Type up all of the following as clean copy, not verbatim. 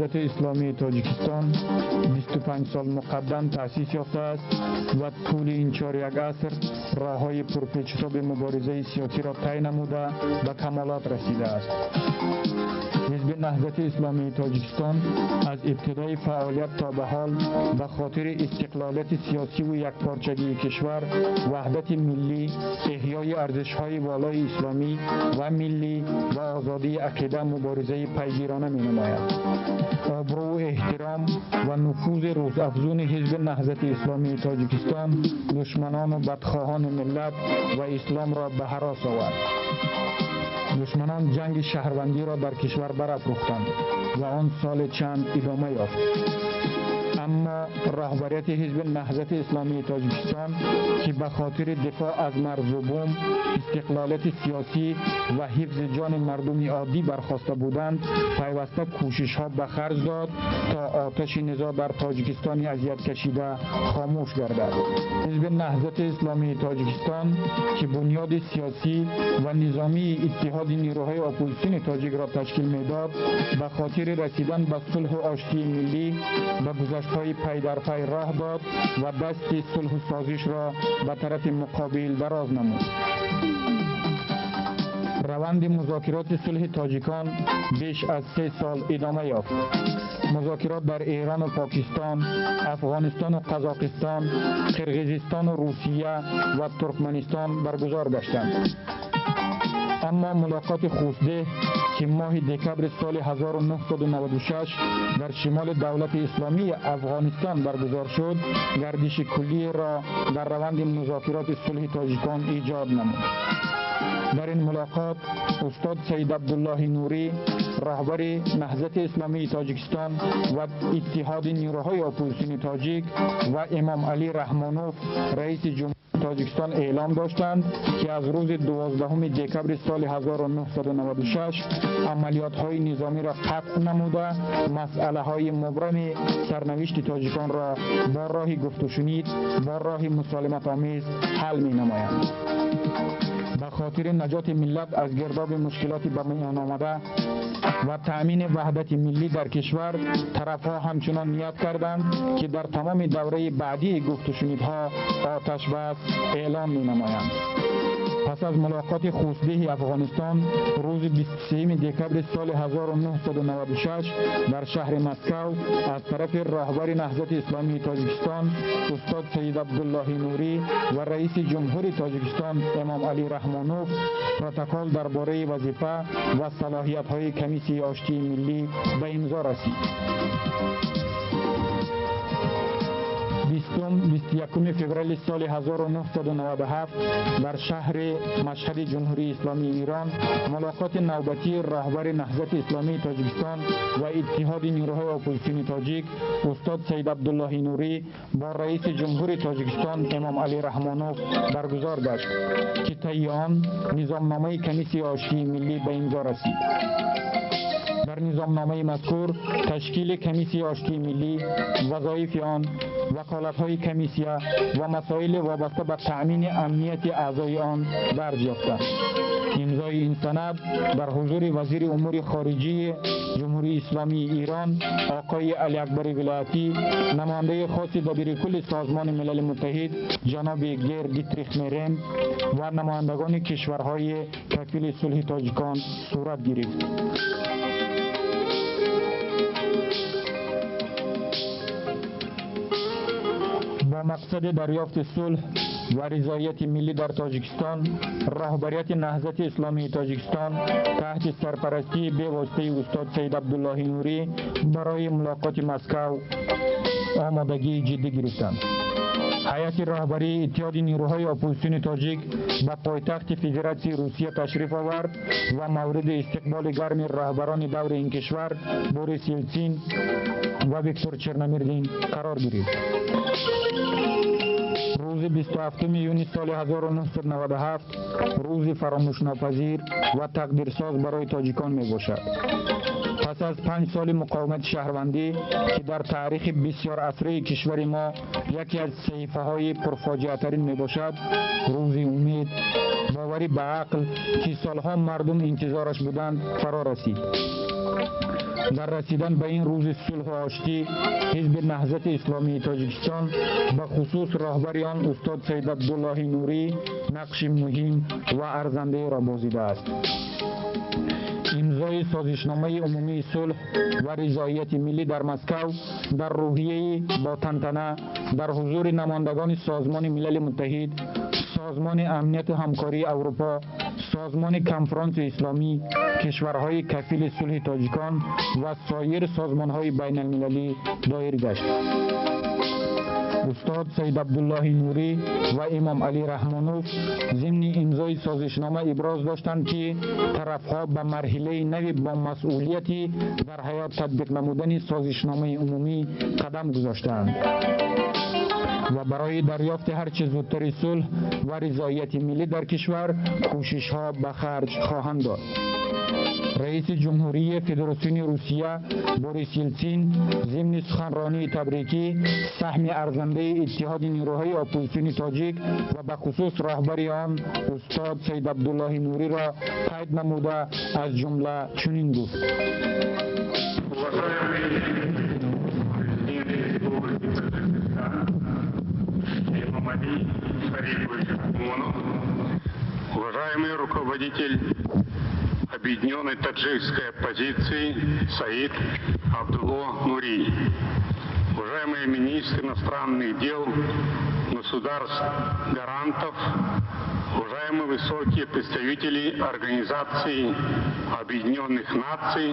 Наҳзати Исломии Тоҷикистон 25 сол муқаддам таъсис ёфтааст ва тӯли ин чоряк аср роҳҳои пурпечутоби муборизаи сиёсиро тай намуда ба камолот расидааст. Ҳизби Наҳзати Исломии Тоҷикистон аз ибтидои фаъолият то ба ҳол ба хотири истиқлолияти сиёсиву якпорчагии кишвар, ваҳдати миллӣ, эҳёи арзишҳои волои исломӣ ва миллӣ ва озодии ақида муборизаи пайгирона менамояд. Обрӯву эҳтиром ва нуфузи рӯзафзуни Ҳизби Наҳзати Исломии Тоҷикистон душманону бадхоҳони миллат ва исломро ба ҳарос овард. Душманон ҷанги шаҳрвандиро дар кишвар барафрӯхтанд ва он соли чанд идома ёфт. Аммо роҳбарияти Ҳизби Наҳзати Исломии Тоҷикистон, ки ба хотири дифоъ аз марзу бум, истиқлолияти сиёсӣ ва ҳифзи ҷони мардуми оддӣ бархоста буданд, пайваста кӯшишҳо ба харҷ дод то оташи низоъ дар Тоҷикистони азияткашида хомӯш гардад. Ҳизби Наҳзати Исломии Тоҷикистон, ки бунёди сиёсӣ ва низомии иттиҳоди нерӯҳои оппозитсиони тоҷикро ташкил медод, ба хотири расидан ба сулҳу оштии миллӣ ба гузаштҳои пай дар пай роҳ дод ва дасти сулҳу созишро ба тарафи муқобил дароз намуд. Раванди музокироти сулҳи тоҷикон беш аз 3 сол идома ёфт. Музокирот дар Эрону Покистон, Афғонистону Қазоқистон, Қирғизистону Русия ва Туркманистон баргузор гаштанд. Аммо мулоқоти Хусдеҳ, ки моҳи декабри соли 1996 дар шимоли давлати исломии Афғонистон баргузор шуд, гардиши куллиро дар раванди музокироти сулҳи тоҷикон эҷод намуд. Дар ин мулоқот устод Саид Абдуллоҳи Нурӣ, роҳбари Наҳзати Исломии Тоҷикистон ва иттиҳоди нерӯҳои оппозитсиони тоҷик, ва Имом Алӣ Раҳмонов, раиси ҷумҳури Тоҷикистон, эълом доштанд, ки аз рӯзи 12 декабри соли 1996 амалиётҳои низомиро қатъ намуда, масъалаҳои мубрами сарнавишти тоҷиконро бо роҳи гуфтушунид, бо роҳи мусолиматомез ҳал менамоянд. Ба хотири наҷоти миллат аз гирдоби мушкилоти ба миён омада ва таъмини ваҳдати миллӣ дар кишвар, тарафҳо ҳамчунон ният карданд, ки дар тамоми давраи баъдии гуфтушунидҳо оташбас эълон менамоянд. Пас аз мулоқоти Хусдеҳи Афғонистон, рӯзи 23 декабри соли 1996 дар шаҳри Москав аз тарафи роҳбари Наҳзати Исломии Тоҷикистон устод Саид Абдуллоҳи Нурӣ ва раиси ҷумҳури Тоҷикистон Имом Алӣ Раҳмонов протокол дар бораи вазифа ва салоҳиятҳои комиссияи оштии миллӣ ба имзо расид. 20-21 феврали соли 1997 дар шаҳри Машҳади Ҷумҳурии Исломии Эрон мулоқоти навбатии роҳбари Наҳзати Исломии Тоҷикистон ва иттиҳоди нерӯҳои оппозитсиони тоҷик устод Саид Абдуллоҳи Нурӣ бо раиси ҷумҳури Тоҷикистон Имом Алӣ Раҳмонов баргузор гашт, ки таи он низомномаи комиссияи оштии миллӣ ба имзо расид. Дар низомномаи мазкур ташкили комиссияи оштии миллӣ, вазоифи он, ваколатҳои комиссия ва масоили вобаста ба таъмини амнияти аъзои он дарҷ ёфта. Имзои ин санад дар ҳузури вазири умури хориҷии Ҷумҳурии Исломии Эрон оқои Алиакбари Вилоятӣ, намояндаи хоси дабири кулли Созмони Милали Муттаҳид ҷаноби Гер Дитрих Мерем ва намояндагони кишварҳои кафили сулҳи тоҷикон сурат гирифт. Бо мақсади дарёфти сулҳ ва ризояти миллӣ дар Тоҷикистон, роҳбарияти Наҳзати Исломии Тоҷикистон таҳти сарпарастии бевоситаи устод Саид Абдуллоҳи Нурӣ барои мулоқоти Москав омодагии ҷиддӣ гирифтанд. Ҳайати роҳбарии иттиҳоди нерӯҳои оппозитсиони тоҷик ба пойтахти Федератсияи Русия ташриф овард ва мавриди истиқболи гарми роҳбарони даври ин кишвар Борис Елсин ва Виктор Черномирдин қарор гирифт. Рӯзи 27 июни соли 1997 рӯзи фаромӯшнопазир ва тақдирсоз барои тоҷикон мебошад. Пас аз 5 соли муқовимати шаҳрвандӣ, ки дар таърихи бисёрасрии кишвари мо яке аз саҳифаҳои пурфоҷиатарин мебошад, рӯзи умед, боварӣ ба ақл, ки солҳо мардум интизораш буданд, фаро расид. Дар расидан ба ин рӯзи сулҳу оштӣ Ҳизби Наҳзати Исломии Тоҷикистон, ба хусус роҳбари он устод Саид Абдуллоҳи Нурӣ, нақши муҳим ва арзандаеро бозидааст. Имзои созишномаи умумии сулҳ ва ризоияти миллӣ дар Москав дар рӯҳияи бо тантана дар ҳузури намояндагони Созмони Милали Муттаҳид, Созмони Амнияту Ҳамкории Аврупо, Созмони Конфронси Исломӣ, кишварҳои кафили сулҳи тоҷикон ва соир созмонҳои байналмилалӣ доир гашт. Устод Саид Абдуллоҳи Нурӣ ва Имом Алӣ Раҳмонов зимни имзои созишнома иброз доштанд, ки тарафҳо ба марҳилаи нави бо масъулияти дар ҳаёт татбиқ намудани созишномаи умумӣ қадам гузоштаанд ва барои дарёфти ҳарчи зудтари сулҳ ва ризоияти миллӣ дар кишвар кӯшишҳо ба харҷ хоҳанд дод. Раиси Ҷумҳурии Федератсиони Русия Борис Елсин зимни суханронии табрикӣ саҳми арзандаи Иттиҳоди нерӯҳои оппозитсиони тоҷик ва ба хусус роҳбари он устод Саид Абдуллоҳи Нуриро қайд намуда, аз ҷумла чунин гуфт: Уважаемый президент Республики Таджикистан Эмомали Шарипович Рахмонов, уважаемый руководитель Объединенной таджикской оппозиции Саид Абдулло Нури, уважаемые министры иностранных дел государств-гарантов, уважаемые высокие представители Организации Объединенных Наций,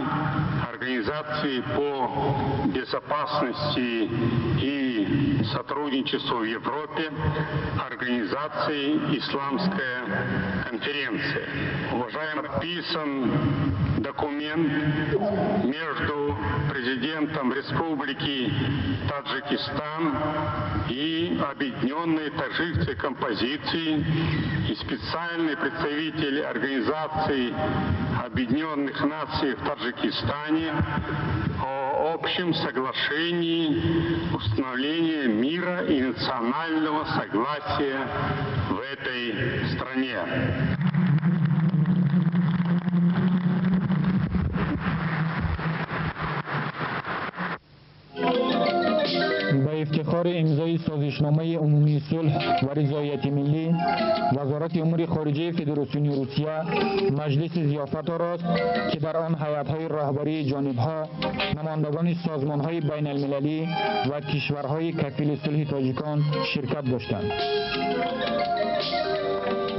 Организации по безопасности и сотрудничеству в Европе, Организации Исламская конференция. Уважаемый, подписан документ между президентом Республики Таджикистан и Объединенной таджикской композиции и специальный представитель Организации Объединенных Наций в Таджикистане о общем соглашении установления мира и национального согласия в этой стране. Ба ифтихори имзои созишномаи умумии сулҳ ва ризоияти миллӣ Вазорати умури хориҷаи Федератсиони Русия маҷлиси зиёфат орост, ки дар он ҳайатҳои роҳбарии ҷонибҳо, намояндагони созмонҳои байналмилалӣ ва кишварҳои кафили сулҳи тоҷикон ширкат доштанд.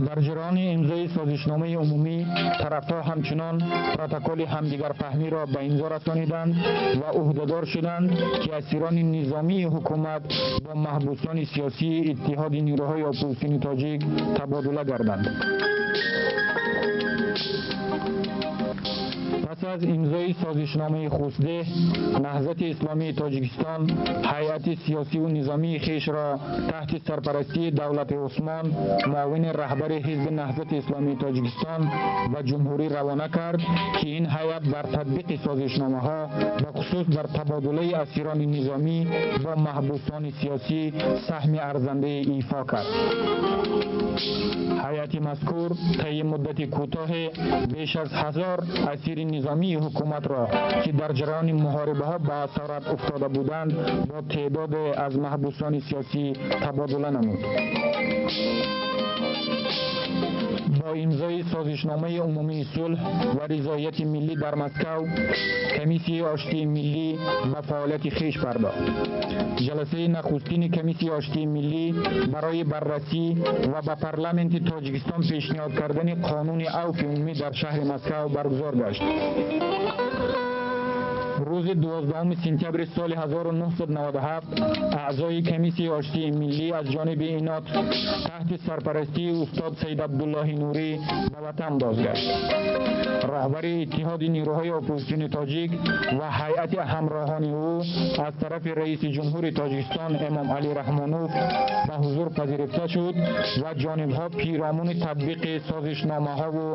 Дар ҷараёни имзои созишномаи умумӣ тарафҳо ҳамчунон протоколи ҳамдигарфаҳмиро ба имзо расониданд ва ӯҳдадор шуданд, ки асирони низомии ҳукумат бо маҳбусони сиёсии Иттиҳоди нерӯҳои оппозитсиони тоҷик табодула гарданд. Пас аз имзои созишномаи Хусдеҳ Наҳзати Исломии Тоҷикистон ҳайати сиёсиву низомии хешро таҳти сарпарастии Давлати Усмон, муовини раҳбари Ҳизби Наҳзати Исломии Тоҷикистон, ба ҷумҳурӣ равона кард, ки ин ҳайат бар татбиқи созишномаҳо, ба хусус дар табодулаи асирони низомӣ бо маҳбусони сиёсӣ, саҳми арзандаи ифо кард. Ҳайати мазкур таи муддати кӯтоҳе беш аз 1000 асири низомии ҳукуматро, ки дар ҷараёни муҳорибаҳо ба асорат уфтода буданд, бо теъдоде аз маҳбусони сиёсӣ табодула намуд. Бо имзои созишномаи умумии сулҳ ва ризоияти миллӣ дар Москав Комиссияи оштии миллӣ ба фаъолияти хеш пардохт. Ҷаласаи нахустини Комиссияи оштии миллӣ барои баррасӣ ва ба парламенти Тоҷикистон пешниҳод кардани қонуни авфи умумӣ дар шаҳри Москав баргузор гашт. Рӯзи 12 сентябри соли 1997 аъзои Комиссияи оштии миллӣ аз ҷониби ИНОТ таҳти сарпарастии устод Саид Абдуллоҳи Нурӣ ба ватан бозгашт. Роҳбари Иттиҳоди нерӯҳои оппозитсиони тоҷик ва ҳайати ҳамроҳони ӯ аз тарафи раиси ҷумҳури Тоҷикистон Эмом Алӣ Раҳмонов ба ҳузур пазируфта шуд ва ҷонибҳо пиромуни татбиқи созишномаҳову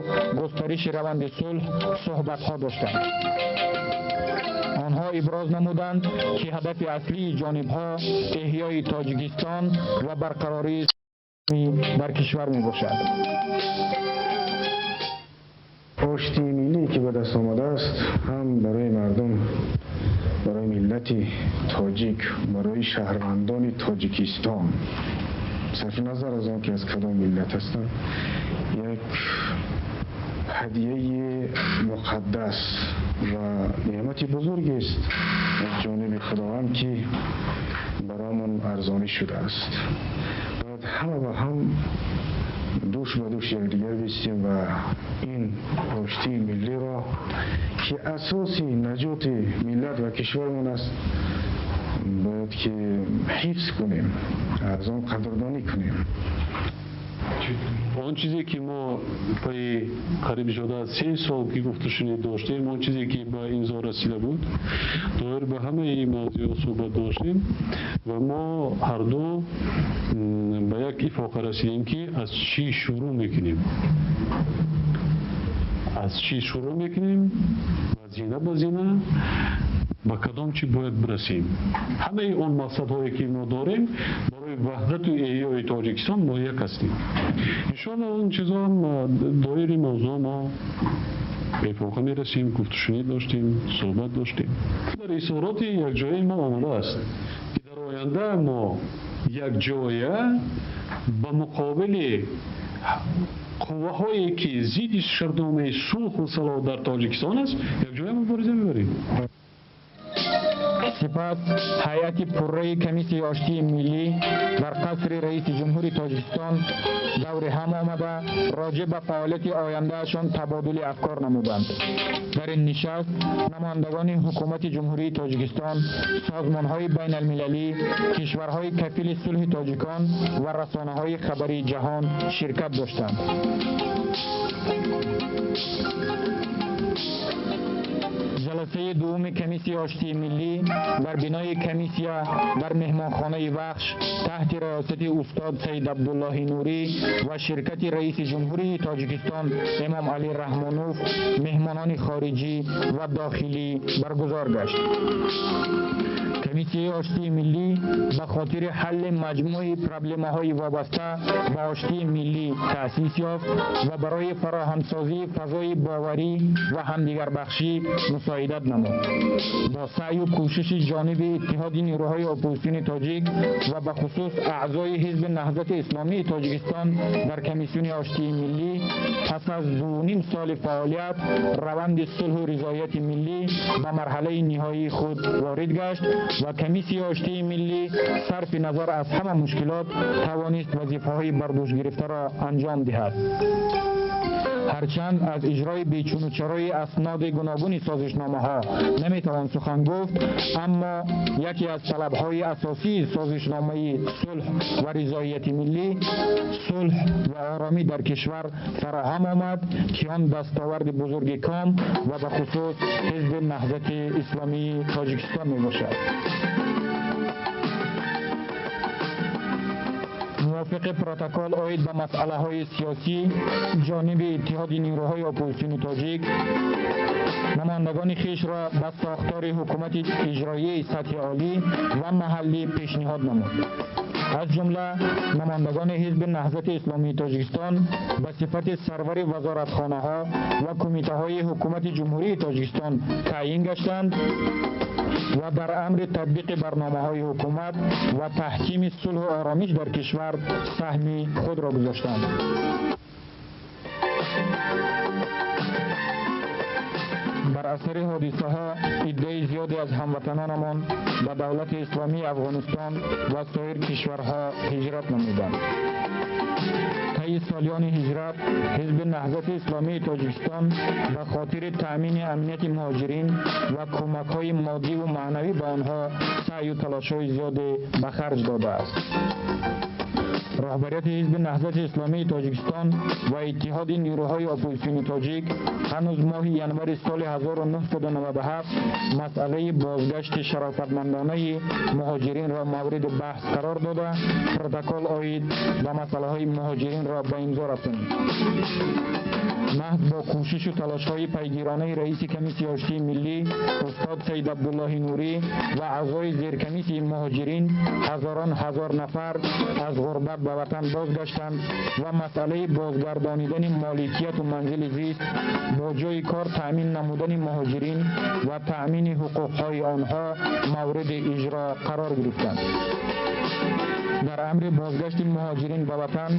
густариши раванди сулҳ суҳбатҳо доштанд. Онҳо иброз намуданд, ки ҳадафи аслии ҷонибҳо эҳёи Тоҷикистон ва барқарории дар кишвар мебошад. Оштии миллӣ ки ба даст омадааст ҳам барои мардум, барои миллати тоҷик, барои шаҳрвандони Тоҷикистон, сарфи назар аз он ки аз кадом миллат ҳастанд, як ҳадияи муқаддас ва неъмати бузургест аз ҷониби Худованд, ки баромон арзонӣ шудааст. Бояд ҳама ба ҳам дӯш ба дӯш якдигар бистем ва ин оштии миллиро, ки асоси наҷоти миллат ва кишвармон аст, бояд ки ҳифз кунем, аз он қадрдонӣ кунем. Он чизе ки мо пайи қариб зиёда аз 3 сол ки гуфтушунид доштем, он чизе ки ба имзо расида буд, доир ба ҳамаи мавзӯъҳо суҳбат доштем ва мо ҳарду ба як ифоқа расидем, ки аз чӣ шурӯъ мекунем, аз чӣ шурӯъ мекунем ва зина ба зина ба кадом чӣ бояд бирасем. Ҳамаи он мақсадҳое ки мо дорем барои ваҳдату эҳёи Тоҷикистон мо як ҳастем. Иншоалло он чизо доири мавзӯъ мо ба ифоқа мерасем, гуфтушунид доштем, суҳбат доштем. Дар изҳороти якҷояи мо омадааст, ки дар оянда мо якҷоя ба муқобили қувваҳое ки зидди шартномаи сулҳу салоҳ дар Тоҷикистон аст, якҷоя мубориза мебарем. Сипас ҳайати пурраи комиссияи оштии миллӣ дар қасри раиси ҷумҳури Тоҷикистон даври ҳам омада роҷеъ ба фаъолияти ояндаашон табодули афкор намуданд. Дар ин нишаст намояндагони ҳукумати Ҷумҳурии Тоҷикистон, созмонҳои байналмилалӣ, кишварҳои кафили сулҳи тоҷикон ва расонаҳои хабарии ҷаҳон ширкат доштанд. Ҷаласаи дуюми комиссияи оштии миллӣ дар бинои комиссия дар меҳмонхонаи Вахш таҳти раёсати устод Саид Абдуллоҳи Нурӣ ва ширкати раиси ҷумҳурии Тоҷикистон Эмомалӣ Раҳмонов, меҳмонони хориҷӣ ва дохилӣ баргузор гашт. Комиссияи оштии миллӣ ба хотири ҳалли маҷмӯи проблемаҳои вобаста ба оштии миллӣ таъсис ёфт ва барои фароҳамсозии фазои боварӣ ва ҳамдигарбахшӣ мусоидат намуд. Бо саъю кӯшиши ҷониби Иттиҳоди нерӯҳои оппозитсиони тоҷик ва ба хусус аъзои Ҳизби Наҳзати Исломии Тоҷикистон дар комиссиони оштии миллӣ пас аз 2.5 соли фаъолият раванди сулҳу ризояти миллӣ ба марҳалаи ниҳоии худ ворид гашт ва комиссияи оштии миллӣ сарфи назар аз ҳама мушкилот тавонист вазифаҳои бардӯшгирифтаро анҷом диҳад. Ҳарчанд аз иҷрои бечунучарои асноди гуногуни созишномаҳо наметавон сухан гуфт, аммо яке аз талабҳои асосии созишномаи сулҳ ва ризоияти миллӣ сулҳ ва оромӣ дар кишвар фароҳам омад, ки он дастоварди бузурги ком ва ба хусус Ҳизби Наҳзати Исломии Тоҷикистон мебошад. Мувофиқи протокол оид ба масъалаҳои сиёсӣ ҷониби Иттиҳоди нерӯҳои оппозитсиони тоҷик намояндагони хешро ба сохтори ҳукумати иҷроияи сатҳи олӣ ва маҳаллӣ пешниҳод намуд. Аз ҷумла намояндагони Ҳизби Наҳзати Исломии Тоҷикистон ба сифати сарвари вазоратхонаҳо ва кумитаҳои ҳукумати Ҷумҳурии Тоҷикистон таъйин гаштанд ва дар амри татбиқи барномаҳои ҳукумат ва таҳкими сулҳу оромиш дар кишвар саҳми худро гузоштанд. Бар асари ҳодисаҳо иддаи зиёде аз ҳамватанонамон ба давлати исломии Афғонистон ва соир кишварҳо ҳиҷрат намуданд. Таи солиёни ҳиҷрат Ҳизби Наҳзати Исломии Тоҷикистон ба хотири таъмини амнияти муҳоҷирин ва кӯмакҳои моддиву маънавӣ ба онҳо саъю талошҳои зиёде ба харҷ додааст. Роҳбарияти Ҳизби Наҳзати Исломии Тоҷикистон ва Иттиҳоди нерӯҳои оппозитсиони тоҷик ҳанӯз моҳи январи соли 1997 масъалаи бозгашти шарофатмандонаи муҳоҷиринро мавриди баҳс қарор дода, протокол оид ба масъалаҳои муҳоҷиринро ба имзо расонид. Маҳз бо кӯшишу талошҳои пайгиронаи раиси комиссияи оштии миллӣ устод Саид Абдуллоҳи Нурӣ ва аъзои зеркомиссияи муҳоҷирин ҳазорон ҳазор нафар аз ғурбат ба ватан бозгаштанд ва масъалаи бозгардонидани моликияту манзили зист, бо ҷойи кор таъмин намудани муҳоҷирин ва таъмини ҳуқуқҳои онҳо мавриди иҷро қарор гирифтанд. Дар амри бозгашти муҳоҷирин ба ватан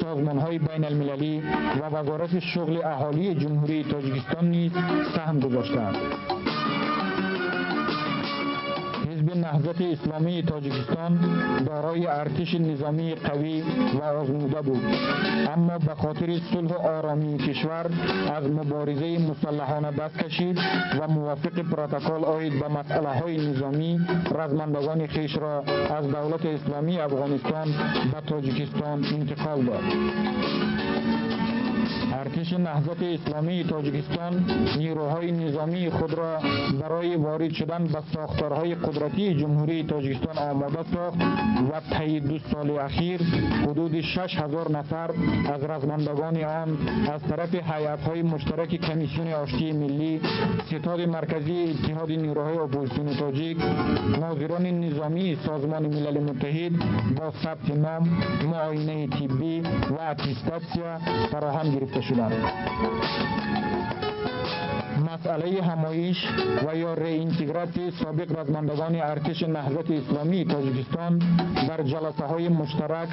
созмонҳои байналмилалӣ ва Вазорати шуғли аҳолии Ҷумҳурии Тоҷикистон низ саҳм гузоштаанд. Ҳизби Наҳзати Исломии Тоҷикистон дорои артиши низомии қавӣ ва озмуда буд, аммо ба хотири сулҳу оромии кишвар аз муборизаи мусаллаҳона даст кашид ва мувофиқи протокол оид ба масъалаҳои низомӣ размандагони хешро аз Давлати Исломии Афғонистон ба Тоҷикистон интиқол дод. Артиши Наҳзати Исломии Тоҷикистон нирӯҳои низомии худро барои ворид шудан ба сохторҳои қудратии Ҷумҳурии Тоҷикистон омода сохт ва таи 2 соли ахир ҳудуди 6000 нафар аз размандагони он аз тарафи ҳайатҳои муштараки Комиссиони оштии миллӣ, Ситоди марказии Иттиҳоди нирӯҳои оппозитсиони тоҷик, нозирони низомии Созмони Милали Муттаҳид бо сабти ном, муоинаи тиббӣ ва аттестатсия фароҳам гирифта шуданд. Масъалаи ҳамоиш ва ё реинтегратсияи собиқ размандагони артиши Наҳзати Исломии Тоҷикистон дар ҷаласаҳои муштарак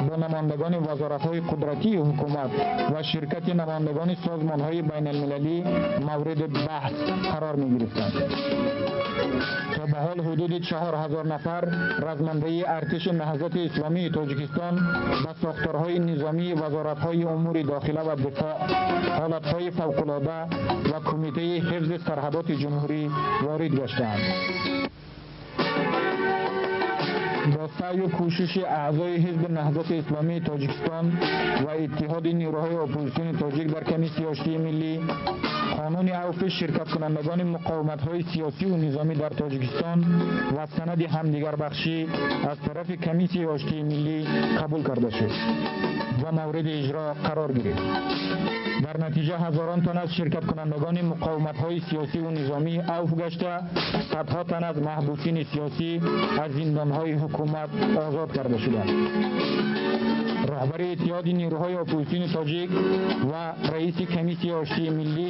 бо намояндагони вазоратҳои қудратии ҳукумат ва ширкати намояндагони созмонҳои байналмилалӣ мавриди баҳс қарор мегирифтанд. То ба ҳол ҳудуди 4000 нафар размандаи артиши Наҳзати Исломии Тоҷикистон ба сохторҳои низомии вазоратҳои умури дохила ва дифоъ, ҳолатҳои фавқулода ва Кумитаи ҳифзи сарҳадоти ҷумҳурӣ ворид гаштаанд. Бо саъю кӯшиши аъзои Ҳизби Наҳзати Исломии Тоҷикистон ва Иттиҳоди нирӯҳои оппозитсиони тоҷик дар Комиссияи оштии миллӣ қонуни авфи ширкаткунандагони муқовиматҳои сиёсиву низомӣ дар Тоҷикистон ва санади ҳамдигарбахшӣ аз тарафи Комиссияи оштии миллӣ қабул карда шуд ва мавриди иҷро қарор гирифт. Дар натиҷа ҳазорон тан аз ширкаткунандагони муқовиматҳои сиёсиву низомӣ авф гашта, садҳо тан аз маҳбусини сиёсӣ аз зиндонҳои ҳукумат озод карда шуданд. Роҳбари Иттиҳоди нирӯҳои оппозитсиони тоҷик ва раиси Комиссияи оштии миллӣ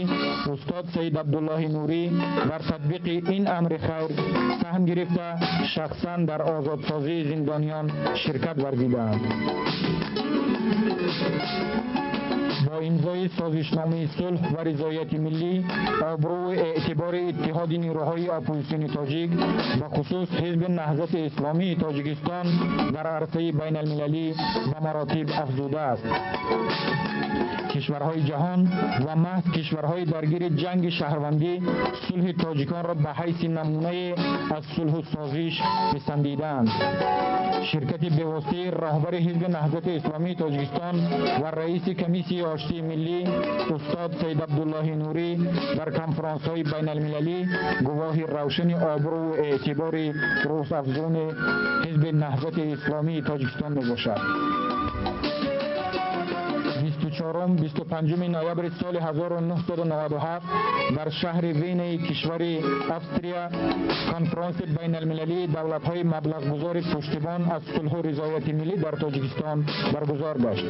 устод Саид Абдуллоҳи Нурӣ дар татбиқи ин амри хайр саҳм гирифта, шахсан дар озодсозии зиндониён ширкат варзидаанд. Бо имзои созишномаи сулҳ ва ризояти миллӣ обрӯву эътибори Иттиҳоди нирӯҳои оппозитсиони тоҷик, ба хусус Ҳизби Наҳзати Исломии Тоҷикистон дар арсаи байналмилалӣ ба маротиб афзудааст. Кишварҳои ҷаҳон ва маҳз кишварҳои даргири ҷанги шаҳрвандӣ сулҳи тоҷиконро ба ҳайси намунае аз сулҳу созиш писандидаанд. Ширкати бевоситаи роҳбари Ҳизби Наҳзати Исломии Тоҷикистон ва раиси Комиссияи оштии миллӣ устод Саид Абдуллоҳи Нурӣ дар конфронсҳои байналмилалӣ гувоҳи равшани обрӯву эътибори рӯзафзуни Ҳизби Наҳзати Исломии Тоҷикистон мебошад. 24-25 ноябри соли 1997 дар шаҳри Венаи кишвари Австрия конфронси байналмилалии давлатҳои маблағгузори пуштибон аз сулҳу ризояти миллӣ дар Тоҷикистон баргузор гашт.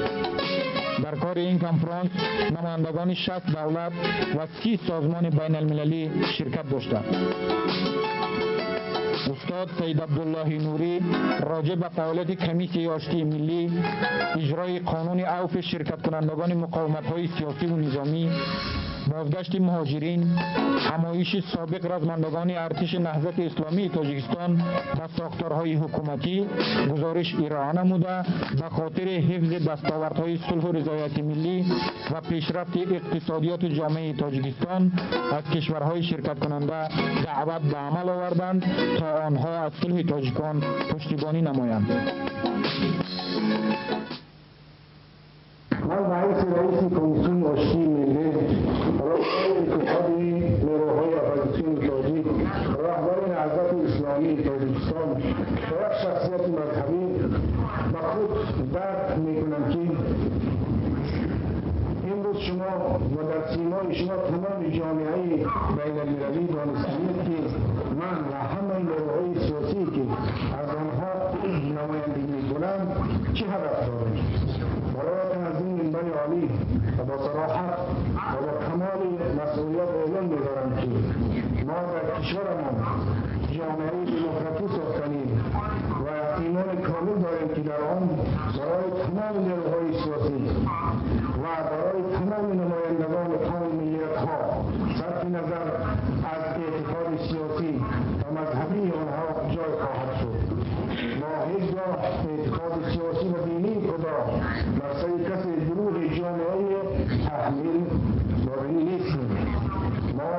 Дар кори ин конфронс намояндагони 60 давлат ва 30 созмони байналмилалӣ ширкат доштанд. Устод Саид Абдуллоҳи Нурӣ роҷеъ ба фаъолияти Комиссияи оштии миллӣ, иҷрои қонуни авфи ширкаткунандагони муқовиматҳои сиёсиву низомӣ, бозгашти муҳоҷирин, ҳамоиши собиқ размандагони артиши Наҳзати Исломии Тоҷикистон ба сохторҳои ҳукуматӣ гузориш ироа намуда, ба хотири ҳифзи дастовардҳои сулҳу ризояти миллӣ ва пешрафти иқтисодиёти ҷомеаи Тоҷикистон аз кишварҳои ширкаткунанда даъват ба амал оварданд то онҳо аз сулҳи тоҷикон пуштибонӣ намоянд. Ман ба ҳайси раиси Комиссиони оштии миллӣ, роҳбари Иттиҳоди нерӯҳои оппозитсиони тоҷик, роҳбари Наҳзати Исломии Тоҷикистон ва як шахсияти мазҳабӣ ба худ дарк мекунам, ки имрӯз шумо و در سیمای شما تمام جامعه بین المللی دانستید که من و همه نیروهای سیاسی که از آنها نمایندگی میکنم چه هدف داریم. برایتان از این منبر عالی و با صراحت و با کمال مسئولیت اعلام می‌دارم که ما در کشورمان جامعه دموکراتی ساختنیم و ایمان کامل داریم که در آن برای تمام نیروهای سیاسی و برای تمام نمایندگان تمام ملیت‌ها صرف نظر از اعتقاد سیاسی و مذهبی آنها جای خواهد شد. ما هیچگاه اعتقاد سیاسی و دینی خود را بر سر کسی گروه جامعه تحمیل دادنی نیستیم. ما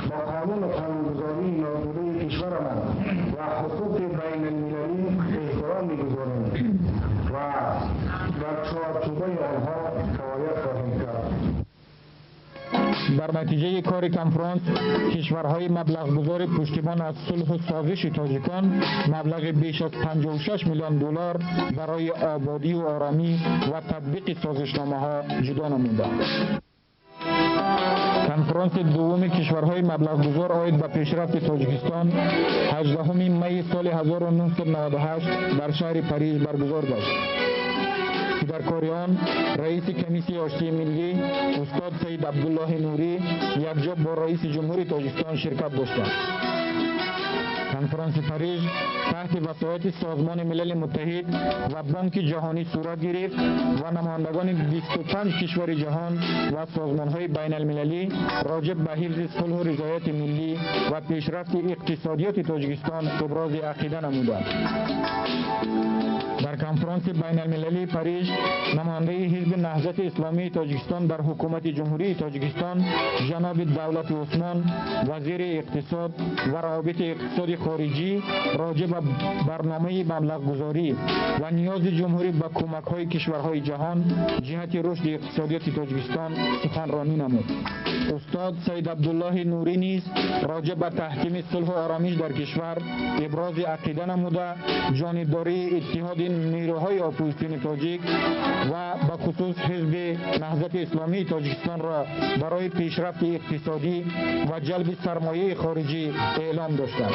با قانون و قانونگذاری ناگوده کشورمان و حقوق بین المللی احترام می‌گذاریم و در چارچوبه آنها فعالیت خواهیم کرد. در نتیجه کار کنفرانس کشورهای مبلغ‌گذار پشتیبان از صلح و سازش تاجیکان مبلغ بیش از 56 میلیون دلار برای آبادی و آرامی و تطبیق سازشنامه‌ها جدا نمودند. کنفرانس دوم کشورهای مبلغ‌گذار عاید به پیشرفت تاجیکستان 18 می سال 1998 در شهر پاریس برگزار گشت که در کار آن رئیس کمیسیون آشتی ملی استاد سید عبدالله نوری یکجا با رئیس جمهوری تاجیکستان شرکت داشتند. کنفرانس پاریس تحت وصایت سازمان ملل متحد و بانک جهانی صورت گرفت و نمایندگان 25 کشور جهان و سازمان‌های بین المللی راجع به حفظ صلح و رضایت ملی و پیشرفت اقتصادیات تاجیکستان ابراز عقیده نمودند. در کنفرانس بین المللی پاریس نماینده حزب نهضت اسلامی تاجیکستان در حکومت جمهوری تاجیکستان جناب دولت عثمان وزیر اقتصاد و روابط اقتصاد خارجی راجع به برنامه مبلغ‌گذاری و نیاز جمهوری به کمک‌های کشورهای جهان جهت رشد اقتصادیات تاجیکستان سخنرانی نمود. استاد سید عبدالله نوری نیز راجع به تحکیم صلح و آرامش در کشور ابراز عقیده نموده جانبداری اتحاد نیروهای اپوزیسیون تاجیک و به خصوص حزب نهضت اسلامی تاجیکستان را برای پیشرفت اقتصادی و جلب سرمایه خارجی اعلام داشتند.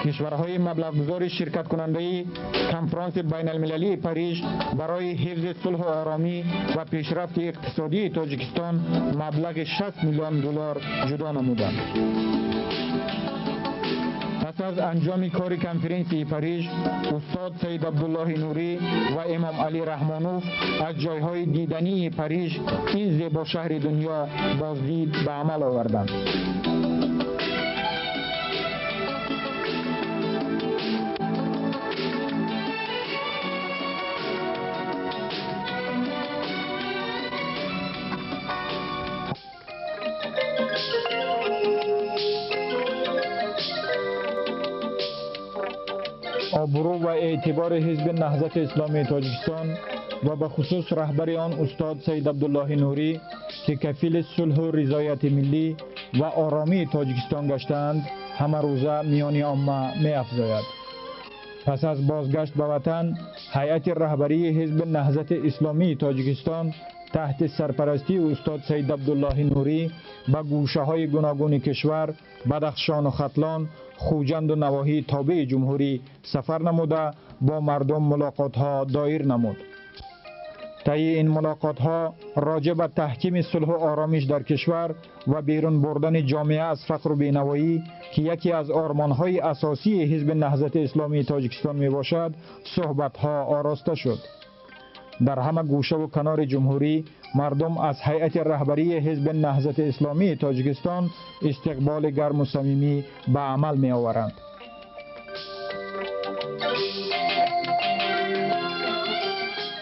کشورهای مبلغ‌گذار شرکت کننده کنفرانس بین المللی پاریس برای حفظ صلح و آرامی و پیشرفت اقتصادی تاجیکستان مبلغ 60 میلیون دلار جدا نمودند. پس از انجام کار کنفرانس پاریس استاد سید عبدالله نوری و امام علی رحمانوف از جایهای دیدنی پاریس این زیبا شهر دنیا بازدید به عمل آوردند. آبرو و اعتبار حزب نهضت اسلامی تاجیکستان و به خصوص رهبر آن استاد سید عبدالله نوری که کفیل صلح و رضایت ملی و آرامی تاجیکستان گشتند همه روزه میان عامه می افزاید. پس از بازگشت به وطن هیئت رهبری حزب نهضت اسلامی تاجیکستان تحت سرپرستی استاد سید عبدالله نوری به گوشه های گوناگون کشور، بدخشان و ختلان، خوجند و نواحی تابع جمهوری سفر نموده با مردم ملاقات ها دایر نمود. طی این ملاقات ها راجع به تحکیم صلح و آرامش در کشور و بیرون بردن جامعه از فقر و بینوایی که یکی از آرمان های اساسی حزب نهضت اسلامی تاجیکستان می باشد صحبت ها آراسته شد. در همه گوشه و کنار جمهوری مردم از هیئت رهبری حزب نهضت اسلامی تاجیکستان استقبال گرم و صمیمی به عمل می آورند.